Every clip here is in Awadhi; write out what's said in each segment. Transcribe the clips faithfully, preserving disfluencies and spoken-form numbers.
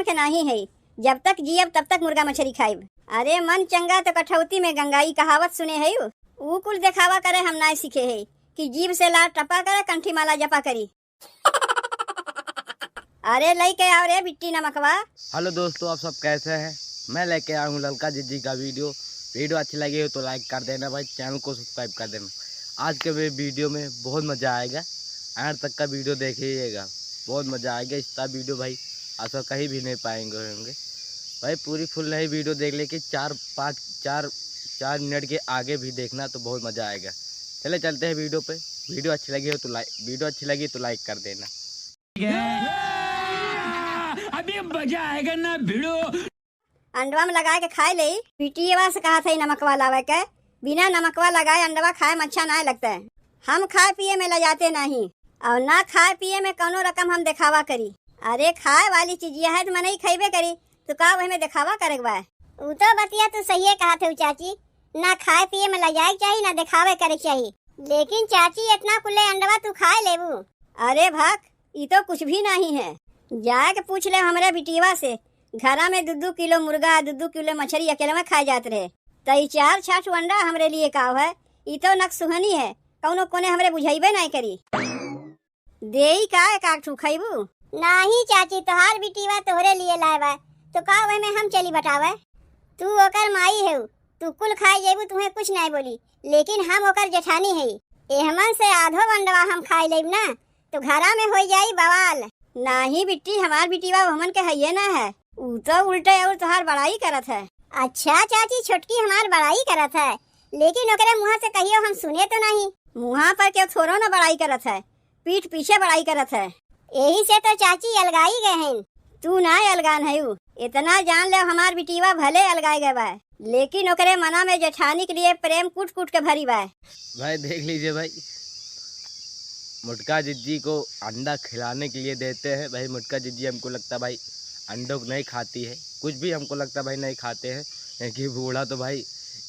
के नाही है, जब तक जियब तब तक मुर्गा मछरी खाइब। अरे मन चंगा तो कठौती में गंगा, ई कहावत सुने है। ऊ कुल देखावा करे हम नाय सीखे है कि जीभ से लार टपा करे, कंठी माला जपा करी। अरे लइके आओ रे बिट्टी नमकवा। हेलो दोस्तों, आप सब कैसे हैं? मैं लेके आया हूँ ललका जिज्जी का वीडियो। वीडियो अच्छी लगी हो तो लाइक कर देना भाई, चैनल को सब्सक्राइब कर देना। आज के वे वीडियो में बहुत मज़ा आएगा, एंड तक का वीडियो देखिएगा, बहुत मज़ा आएगा। इतना वीडियो भाई आप सब कहीं भी नहीं पाएंगे होंगे। भाई पूरी फुल नहीं वीडियो देख लेके चार पाँच चार चार मिनट के आगे भी देखना तो बहुत मज़ा आएगा। चले चलते हैं वीडियो पे। वीडियो अच्छी लगी हो तो लाइक वीडियो अच्छी लगी तो लाइक कर देना। अभी मजा आएगा ना भिड़ो। अंडवा में लगा के खाए ले। बिटियवा से कहा था नमकवा लावे के, बिना नमकवा लगाए अंडवा खाए में अच्छा ना लगता है। हम खाए पिए में लजाते नहीं, और ना खाए पिए में कौनो रकम हम दिखावा करी। अरे खाए वाली चीजिया है तो मनई खइबे करी, तो का वही में दिखावा करे के बा? उ तो बतिया तू सही कहा थे चाची, ना खाए पिए में लजाए के चाही ना दिखावे करे के चाही। लेकिन चाची इतना कुल्ले अंडवा तू खाए लेबू? अरे भक, ई तो कुछ भी नहीं है। जाए के पूछ ले हमरे बिटियवा से, घरा में दू दू किलो मुर्गा, दू दू किलो मछरी अकेले में खाए जात रहे। त ई चार छठ अंडा हमरे लिए का है? ई तो नकसुहनी है, कौनो कोने हमरे बुझाइबे नहीं करी। देई का एक आध ठू खइबू? नाही चाची, तोहार बिटियवा तोहरे लिए लाए बा, तो का वह में हम चली बटावे? तू ओकर माई है, तू कुल खाए जेबू, तुहे कुछ नहीं बोली, लेकिन हम ओकर जेठानी है, एहमन से आधो अंडवा हम खाए लेब ना, तो घरा में होई जाई बवाल। नाही बिट्टी, हमार बिटियवा हमन के हइये ना है, ऊ तो उल्टे और तोहार बड़ाई करत है। अच्छा चाची, छोटकी हमार बड़ाई करत है, लेकिन ओकरे मुँह से कहियो हम सुने तो नहीं। मुँहा पर केहू थोड़ो ना बड़ाई करत है, पीठ पीछे बड़ाई करत है। यही से तो चाची अलगाई गए हैं। तू ना अलगान है, इतना जान ले हमार बिटियवा भले अलगाए गए बा, लेकिन ओकरे मना में जेठानी के लिए प्रेम कूट कूट के भरी बा। भाई देख लीजिए भाई, मोटका जिज्जी को अंडा खिलाने के लिए देते हैं। भाई मोटका जिज्जी हमको लगता भाई अंडों को नहीं खाती है, कुछ भी हमको लगता भाई नहीं खाते हैं, क्योंकि बूढ़ा तो भाई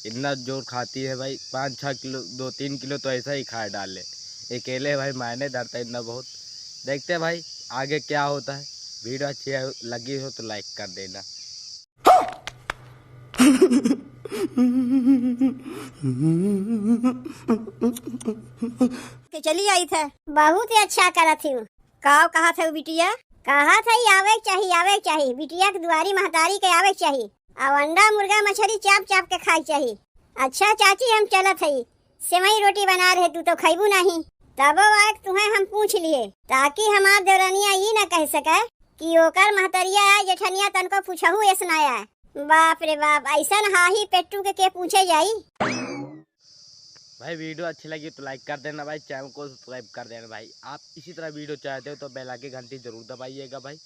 इतना जोर खाती है भाई, पाँच छः किलो, दो तीन किलो तो ऐसा ही खा डाले। अकेले भाई मायने धरता है इतना बहुत। देखते हैं भाई आगे क्या होता है। वीडियो अच्छी है, लगी हो तो लाइक कर देना। के चली आई थे। बहुत ही अच्छा करत ही। का कहा थे बिटिया? कहा थे आवे के चाही, आवे के चाही, बिटिया के दुआरी महतारी के आवे के चाही। अब अंडा मुर्गा मछरी चाप चाप के खाए के चाही। अच्छा चाची, हम चलत हई, सेवई रोटी बना रहे, तू तो खइबू नहीं। तबो आए के तुहे हम पूछ लिए, ताकि हमार देवरनिया ई ना कह सके कि ओकर महतरिया आए, जेठनिया तनको पूछहू एस ना आए। बाप रे बाप, ऐसन हाही पेट्टू के, के पूछे जाई? भाई वीडियो अच्छी लगी तो लाइक कर देना भाई, चैनल को सब्सक्राइब कर देना भाई। आप इसी तरह वीडियो चाहते हो तो बेल आइकन घंटी जरूर दबाइएगा भाई।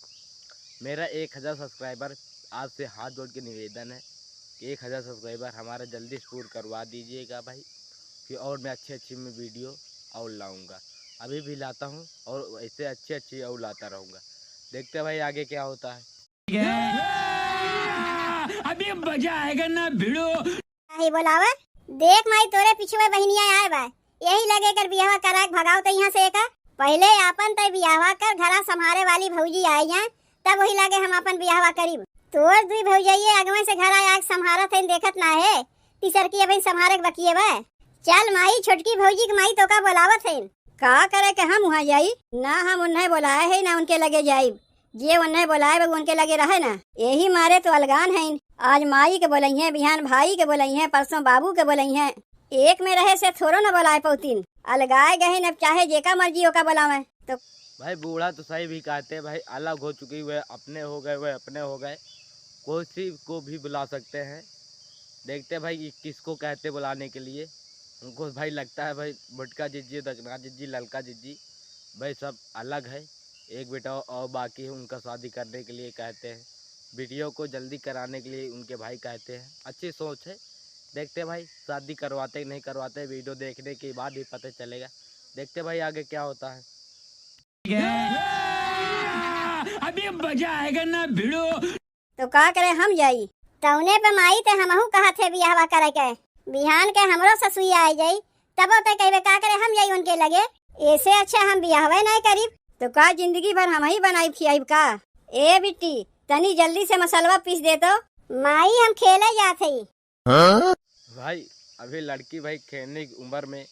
मेरा एक हज़ार सब्सक्राइबर, आपसे हाथ जोड़ के निवेदन है कि एक हज़ार सब्सक्राइबर हमारा जल्दी से पूर्ण करवा दीजिएगा भाई। फिर और मैं अच्छी अच्छी मैं वीडियो और लाऊंगा, अभी भी लाता हूँ और ऐसे अच्छी अच्छी और लाता रहूँगा। देखते हैं भाई आगे क्या होता है। अभी मजा आएगा ना भिड़ो। काहे बोलावे? देख माई, तोरे पिछुए बहिनिया आए बा, यही लगे एकर बियाहवा करा के भगाओ तो यहाँ से एका। पहिले आपन तय बियाहवा कर, घरा संभारे वाली भौजी आए जाए, तब वही लगे हम आपन बियाहवा करीब। तोर दुई भौजाइये अगवे से घरा आके संभारत हइन, देखत ना है, तीसर की अबहिन संभारे के बकिए बा। चल माई, छोटकी भौजी के माई तोका बोलावत हइन। का करे के हम वहाँ जाई? ना हम उन्हें बोलाए है, ना उनके लगे जाई। जे उन्हें बोलाए बा, उनके लगे रहे ना। यही मारे तो अलगान हइन। आज माई के बोलइहें, बिहान भाई के बोलइहें, परसों बाबू के बोलइहें। एक में रहे से थोड़ो न बोलाए पौतीन। अलगाए गहिन, अब चाहे जेका मर्जी ओका बोलावे। तो भाई बूढ़ा तो सही भी कहते हैं भाई, अलग हो चुकी, वह अपने हो गए, वह अपने हो गए। किसी को भी बुला सकते हैं। देखते हैं भाई कि किसको कहते बुलाने के लिए। हमको भाई लगता है भाई मोटका जिज्जी, दकना जिज्जी, ललका जिज्जी, भाई सब अलग है। एक बेटा और बाकी है, उनका शादी करने के लिए कहते हैं, बिटियों को जल्दी कराने के लिए उनके भाई कहते हैं। अच्छी सोच है। देखते हैं भाई शादी करवाते कि नहीं करवाते, वीडियो देखने के बाद ही पता चलेगा। देखते हैं भाई आगे क्या होता है। अभी मजा आएगा ना भिड़ो। तो का करे हम जाई? तौने पे माई ते हमहू कहत है बियाहवा करे के। बिहान के हमरो ससुई आए जाई, तबो ते कहबे का करे हम जाई उनके लगे। ऐसे अच्छा हम बियाहवे नहीं करीब। तो का जिंदगी भर हम ही बनाई खियाइब का? ए बिट्टी, तनी जल्दी से मसलवा पीस दे तो। माई, हम खेले जात हई। हाँ? भाई, अभी लड़की भाई खेलने की उम्र में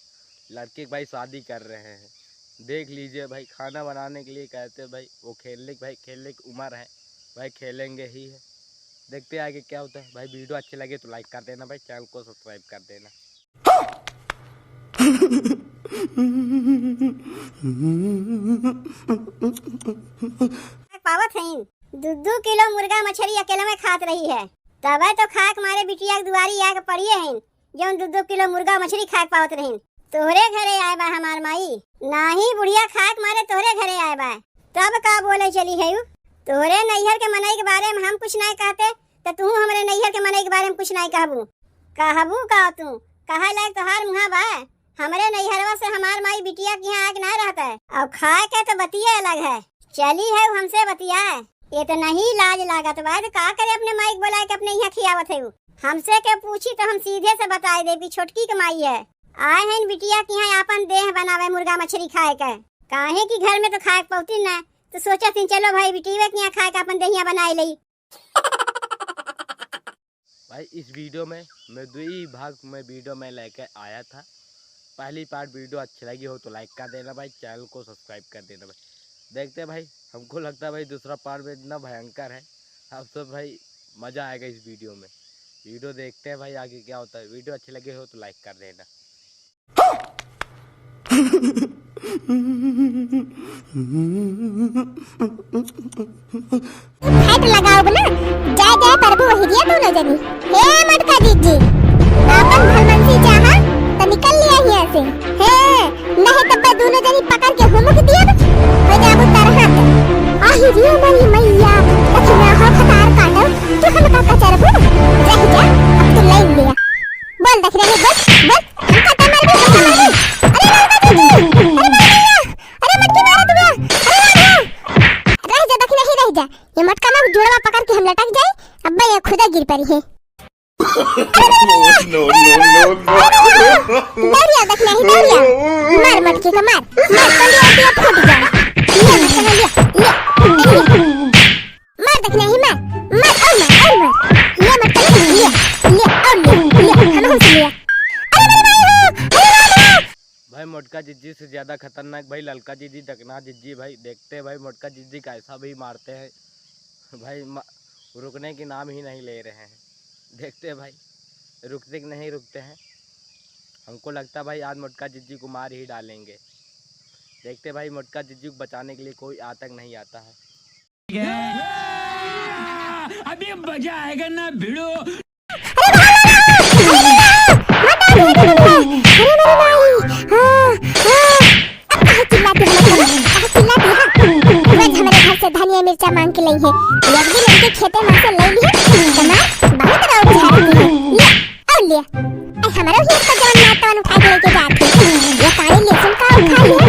लड़के के भाई शादी कर रहे हैं। देख लीजिए भाई, खाना बनाने के लिए कहते हैं भाई, वो खेलने की भाई, खेलने की उम्र है भाई, खेलेंगे ही है। देखते हैं आगे क्या होता है भाई। वीडियो अच्छे लगे तो लाइक कर देना भाई, चैनल को सब्सक्राइब कर देना। पावत हईन, दू दू किलो मुर्गा मछरी अकेले में खात रही है, तबे तो खाए के मारे बिटिया के दुआरी आके पड़िए हईन, जौन दू दू किलो मुर्गा मछरी खाए के पावत रहीन। तोहरे घरे आए बा हमार माई, नाही बुढ़िया खाए के मारे तोहरे घरे आए बा, तब का बोले चली है उ? तोहरे नैहर के मनई के बारे में हम कुछ नहीं कहते, त तू हमरे नैहर के मनई के बारे में कुछ नहीं कहबू? कहबू का तू? कहे लायक तोहार मुँहा बा? हमरे नैहरवा से हमार माई बिटिया के यहाँ आके ना रहत है। और खाए के तो बतिये अलग है। चली है उ हमसे बतियाए। इतना ही लाज लागत बा, तो का करे अपने माई के बोलाए के अपने यहाँ खियावत है उ? हमसे के पूछी तो हम सीधे से बताए देब कि छोटकी के माई है। आए हैं बिटिया के यहाँ आपन देह बनावे मुर्गा मछली खाए के। काहे कि घर में तो खाए के पौती ना, तो सोचा थी चलो भाई बिटिया के यहाँ खाए के आपन देहिया बनाए लई। भाई, इस वीडियो में मैं दुई भाग में वीडियो में लेके आया था। पहली पार्ट वीडियो अच्छी लगी हो तो लाइक कर देना भाई, चैनल को सब्सक्राइब कर देना भाई। देखते हैं भाई, हमको लगता है भाई दूसरा पार्ट में इतना भयंकर है, आप सब भाई मज़ा आएगा इस वीडियो में। वीडियो देखते हैं भाई आगे क्या होता है। वीडियो अच्छी लगी हो तो लाइक कर देना। फाइट लगाओ बोला, जय जय प्रभु वही दिया दोनों जनी। हे मटका जीजी, आपन भलमनसी चाहा तो निकल लिया हिया से। हे, नहीं तब दोनों जनी पकड़ के हुमुक दिया, हो जाबो तरहत। आही रे मोरी मैया, कखिना हो खतार काटो, तू हमका कचरबू, रह जा, अब तू ले लिया। बोल दखिना ही, बोल, बोल, हमका त मरबू, हमका मरबू। अरे ललका जीजी, अरे मोरी मैया, अरे मटकी मारत बा, अरे राम हो। रह जा दखिना ही, रह जा। ये मटका ना जुड़वा पकड़ के हम लटक जाए, अब्बा ये खुदा गिर परी है। No, no, no, no, no। दौड़िया दखिना ही, दौड़िया। मार मटकी का मार, मार, कंडिया उंडिया फूट जाए। लिया मटका ना, लिया, लिया। मार दखिना ही मार, मार और मार और मार। लिया मटका लिया, लिया, लिया और लिया, लिया। हम हमसे लिया। अरे मेरे भाई हो, अरे राम हो। भाई मोटका जिज्जी से ज्यादा खतरनाक भाई ललका जिज्जी, दखिना जिज्जी भाई। देखते हैं भाई मोटका जिज्जी कैसा भी मारते हैं भाई, मा-, रुकने की नाम ही नहीं ले रहे हैं। देखते हैं भाई रुकते कि नहीं रुकते हैं। हमको लगता है भाई आज मोटका जिज्जी को मार ही डालेंगे। देखते हैं भाई मोटका जिज्जी को बचाने के लिए कोई आता कि नहीं आता है। अभी मजा आएगा ना भिड़ो। अरे मेरी माई, हाँ, हाँ। अब काहे चिल्लाती है, मतलब? काहे चिल्लाती है? रोज हमारे घर से धनिया मिर्चा मांग के लाई है। एक दिन उनके खेते में से ले लिए, तो मार बहुत राउर झाड़ती है। ले, और ले। ए, हमारा ही इसका जवान मार तवान उठा के लेके जाती है। ये काली लहसुन का उठा लिया,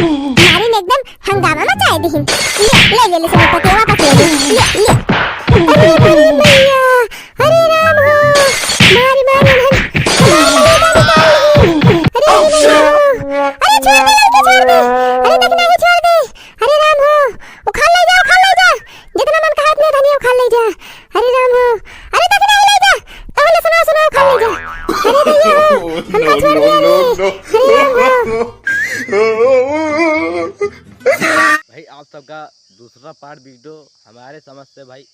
मारी ने एकदम हंगामा मचाए दिहिन। ले, ले, ले, ले, सुनो, पतिया वापस ले ले। ले, ले। अरे, अरे, मैया, अरे राम हो। मारी, मारी, मारी। अरे, अरे, मैया। अरे, छोड़ दे, लड़का, छोड़ दे। अरे, देख, नहीं, छोड़ दे। अरे राम हो। उखाड़ ले जा, उखाड़ ले जा। जितना मन कहा, उतने धनिया उखाड़ ले जा। अरे राम हो। अरे, देख, नहीं, ले जा। तो बोले, सुनो, सुनो, उखाड़ ले जा। अरे भैया हो, हमका छोड़ दिया नहीं। अरे राम हो। भाई, आप सबका दूसरा पार्ट वीडियो हमारे समझ से भाई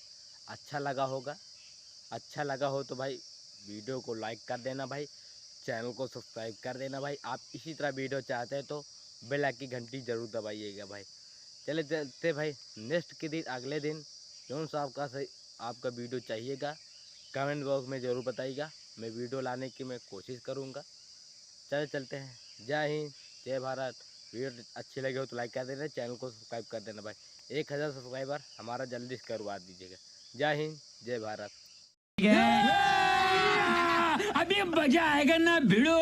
अच्छा लगा होगा। अच्छा लगा हो तो भाई वीडियो को लाइक कर देना भाई, चैनल को सब्सक्राइब कर देना भाई। आप इसी तरह वीडियो चाहते हैं तो बेल आइकन की घंटी जरूर दबाइएगा भाई। चले चलते भाई, नेक्स्ट के दिन, अगले दिन जौन सा आपका सही, आपका वीडियो चाहिएगा, कमेंट बॉक्स में जरूर बताइएगा, मैं वीडियो लाने की मैं कोशिश करूँगा। चले चलते हैं, जय हिंद, जय भारत। वीडियो अच्छी लगी हो तो लाइक कर देना, चैनल को सब्सक्राइब कर देना भाई। एक हज़ार सब्सक्राइबर हमारा जल्दी से करवा दीजिएगा। जय हिंद, जय भारत। अभी मजा आएगा ना भिड़ो।